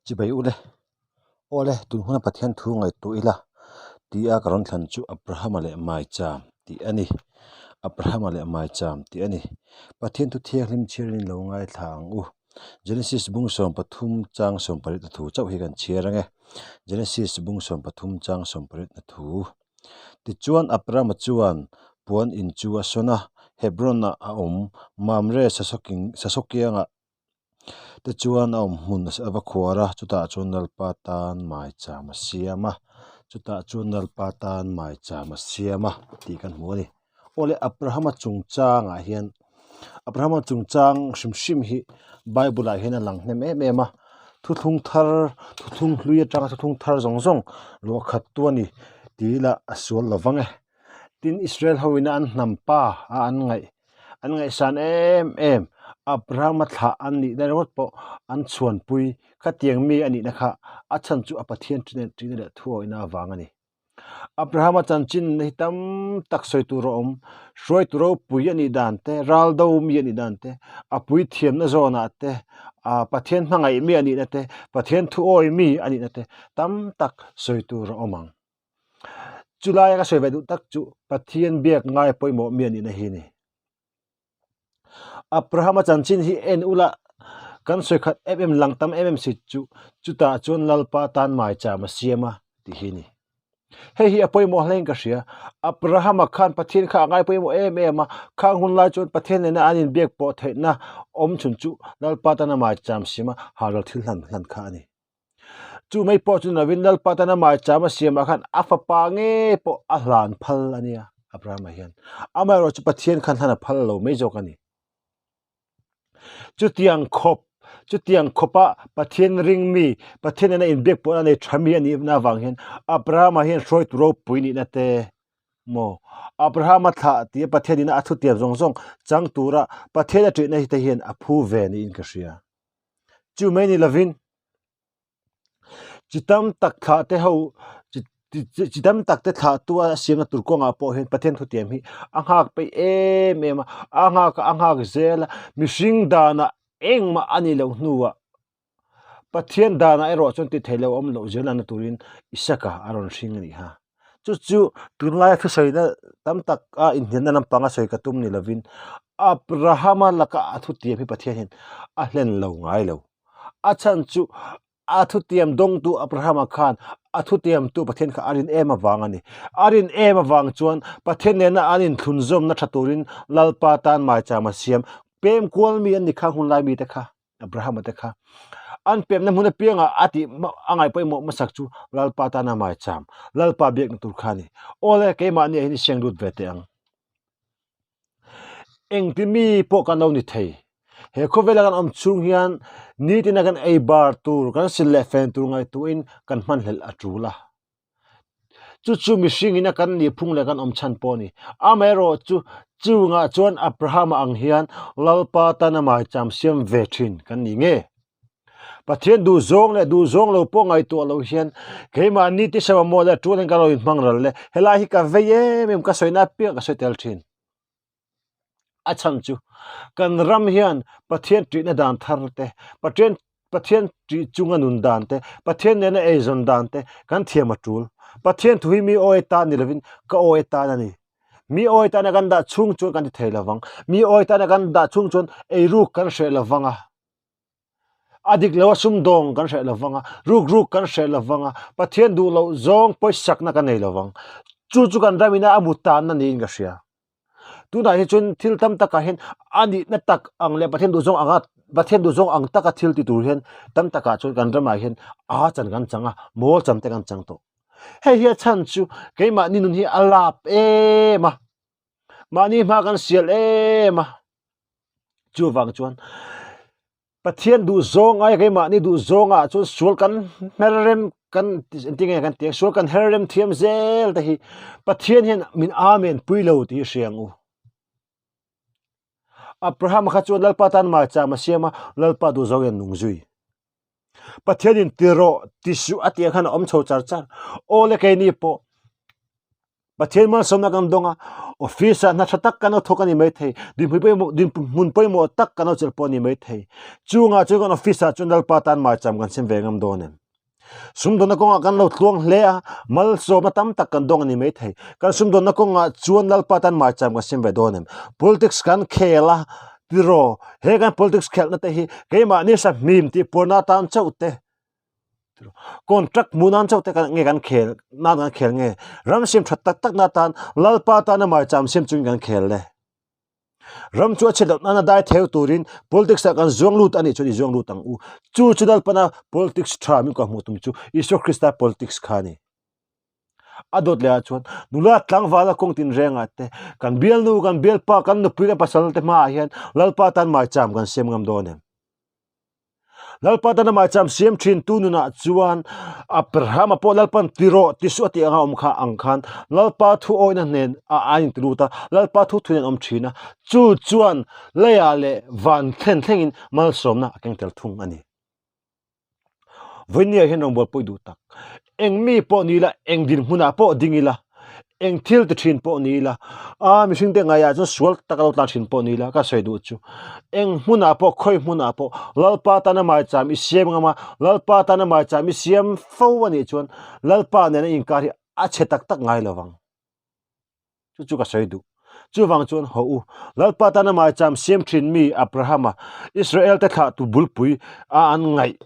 Chibai ule, Awle, tun huna Pathian thu ngaihtuah ila tia ka rawn thlan chu Abrahama leh Maicham tih a ni. Abrahama leh Maicham tih a ni. Pathian thu thianghlim chhiarin lo ngaithla ang u. Genesis bung 13 chang 18 na thu chauh hi kan chhiar ang e. Genesis bung 13 chang 18 na thu. Tichuan Abrahama chuan puan in chu a sawn a, Hebron-ah a awm Mamre sasawkiangah Tichuan a awm hmun a va khuar a, chutah chuan Lalpa tan maicham a siam a, chutah chuan Lalpa tan maicham a siam a tih kan hmu a ni. Awle Abrahama chungchangah hian Abrahama chungchang hrim hrim hi Bible ah hian a lang hnem em em a, thuthlung thar thuthlung hlui atanga thuthlung thar zawng zawng luah khat tu a ni tih lah a sual lo vang e. Tin Israel ho ina an hnam pa a an ngaih an ngaihsan em em Abrahama thlah an nihna ringawt pawh an chhuanpui khatiang mi a nihna kha a chhan chu a Pathian ṭihna leh thuawihna avang a ni. Abrahama chanchin hi tam tak sawi tur a awm, hruaitu ropui a nih dan te, raldo mi a nih dan te, a puithiamna zawnah te, ah Pathian hmangaih mi a nihna te, Pathian thuawi mi a nihna te tam tak sawi tur a awm ang. Chulaia ka sawi ve duh tak chu Pathian biak ngai pawimawh mi a nihna hi a ni. Abrahama chanchin hi en ula kan sawi khat em em lang tam em em si chu chutah chuan Lalpa tan maicham a siam a tih hi a ni. Hei hi a pawimawh hlein ka hria. Abrahama khan Pathian kha a ngai pawimawh em em a, khang hun lai chuan Pathian nena an inbiak pawh theihna awm chhun chu Lalpa tana maicham siam a halral thil hlan hlan kha a ni. Chu mai pawh chu lovin Lalpa tana maicham a siamah khan a fapa ngei pawh a hlan phal a nia Abrahama hian. Amaherawhchu Pathian khan hlan a phal lo mai zawk a ni. Chutiang khawp, chutiang khawpa Pathian ring mi, Pathian nena inbiak pawhna nei tha mi a nihna avang hian Abrahama hian hruaitu ropui nihna te maw Abrahama thlah tia Pathian nihna a thutiam zawng zawng chang tura Pathian a ṭihna hi te hian a phu ve niin ka hria. Chu mai ni lovin chi tam tak thlah te ho chi tam tak te thlah tu a siamna tur kawngah pawh hian Pathian thutiam hi a nghak peih em em a, a nghak a a nghak zel a, mihring danah engmah a nih loh hnuah Pathian danah erawh chuan tih theih loh a awm loh zel nana turin Isaka a rawn hring a nih kha. Chu chu tunlaia thusawina tam tak a inhnialna lampanga sawi ka tum ni lovin Abrahama laka a thutiam hi Pathian hian a hlen lo ngai lo. A chhan chu a thutiam dawngtu Abrahama khan a thutiamtu Pathian kha a rin em avang a ni. A rin em avang chuan Pathian nena an inthlunzawmna tha turin Lalpa tan maicham a siam. Pem kual mi an ni kha hunlai mite kha. Abrahama te kha an pemna hmun apianga a tih a ngaih pawimawh hmasak chu Lalpa tana maicham, Lalpa biakna tur kha a ni. Awle, keimahni ah hian i siang lut ve teh ang. Engti mi pawh kan lo ni thei. He khawvela kan awm chhung hian nitina kan ei bar tur, kan sil leh fen tur ngaihtuahin kan hmanhlelh a tul a. Chu chu mihring ina kan nih phung leh kan awm chhan pawh a ni. Amaherawh chu chungah chuan Abrahama ang hian Lalpa tana maicham siam ve thin kan ni nge? Pathian duhzawng leh duhzawng lo pawh ngaihtuah lo hian keimahni tisa mamawh leh tualin kan lo inhmang ral le. Helai hi ka vei em em ka sawina apiang ka sawi tel thin. A chhan chu kan ram hian Pathian ṭihna dan thar te, Pathian Pathian ṭih chunga nun dan te, Pathian nena eizawn dan te kan thiam a ṭul. Pathian thu hi mi awi tan ni lovin ka awi tan a ni. Mi awi tana kan dah chhung chuan kan ti thei lovang. Mi awi tana kan dah chhung chuan eiruk kan hreh lovang a. A dik lo a sumdawng kan hreh lovang a, rukruk kan hreh lovang a, Pathian duh loh zawng pawisakna kan nei lovang. Chu chu kan ram ina a mut tanna niin ka hria. Tunah hi chuan thil tam takah hian a nihna tak ang leh Pathian duhzawng anga Pathian duhzawng ang taka thil ti tur hian tam takah chuan kan ramah hian a chan kan chang a, mawl chan te kan chang tawh. Hei hi a chhan chu keimahni nun hi a lap em a, mahni hma kan sial em a, chuvang chuan Pathian duhzawng ai keimahni duhzawngah chuan sual kan hmer rem kan engtin nge kan tih ang sual kan her rem thiam zel te hi Pathian hian min amen pui lo tih hi hria ang u. Abraham kha chuan Lalpa tan maicham a siam a, Lalpa duhzawng hian nung zui. Pathianin ti rawh ti suh a tih ang khan a awm chho char char. Awle keini pawh. Pathian malsawmna kan dawng a, office ah hna tha tak kan lo thawk a ni maithei, dinhmun pawimawh dinhmun pawimawh tak kan lo chelh pawh a ni maithei. Chungah chuan kan office ah chuan Lalpa tan maicham kan sem ve ngam dawn em? Sumdawnna kawngah kan lo tluang hle a, malsawmna tam tak kan dawng a ni maithei. Kan sumdawnna kawngah chuan Lalpa tan maicham kan sem ve dawn em? Politics kan khel a, tiraw, he kan politics khelhna te hi keimahni sahmim tih puarna atan chauh te, Contract hmuh nan chauh te kan nge kan khel nan kan khel nge ram siam that tak tak na tan Lalpa tana maicham siam chungin kan khel le. Ram chu a chhe loh nana dai theu turin politics ah kan zuang lut a nih chuan i zuang lut ang u. Chu chu Lalpana politics tha min kawhhmuh tum chu Isua Krista politics kha a ni. A dawt leh ah chuan nula tlangvala kawng tinrengah te kan bialnu kan bialpa kan nupui kan pasal te hmaah hian Lalpa tan maicham kan siam ngam dawn em? Lalpa tana maicham siam thin tu nunah chuan Abrahama pawh Lalpan ti rawh ti suh a tih anga awm kha ang khan Lalpa thu awihna hnen ah a inti lut a, Lalpa thu thuin an awm thin a, chu chuan leiah leh van thlen thlengin malsawmna a keng tel thung a ni. Vawinia hian rawngbawlh pawh i duh tak. Eng mi pawh ni ila, eng dinhmunah pawh ding ila, eng thil ti thin pawh ni ila, a mihringte ngaiah chuan sual tak a lo tlan thin pawh ni ila ka sawi duh chu. Eng hmunah pawh, khawi hmunah pawh Lalpa tana maicham i siam ngam a, Lalpa tana maicham i siam fo a nih chuan Lalpa nena inkar hi a chhe tak tak ngai lo vang. Chu chu ka sawi duh. Chuvang chuan haw u, Lalpa tana maicham siam thin mi Abrahama, Israel te thlahtu bulpui a an ngaih.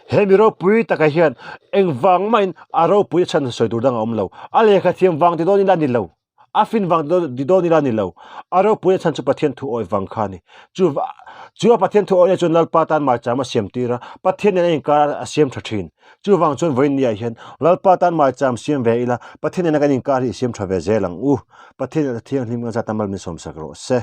He mi ropui taka hian engvang mahin a ropui a chhan sawi tur dang a awm lo. A lehkha thiam vang ti dawn ila ni lo. A fin vang ti dawn ila ni lo. A ropui a chhan chu Pathian thu awih vang kha a ni. Chu chu a Pathian thu awihna chuan Lalpa tan maicham a siam tir a, Pathian nen a inkar a siam tha thin. Chuvang chuan vawiinniah hian Lalpa tan maicham siam ve ila, Pathian nena kan inkar hi i siam tha ve zel ang u. Pathian leh Thianghlim kan zat a mal min sawmsak rawh se.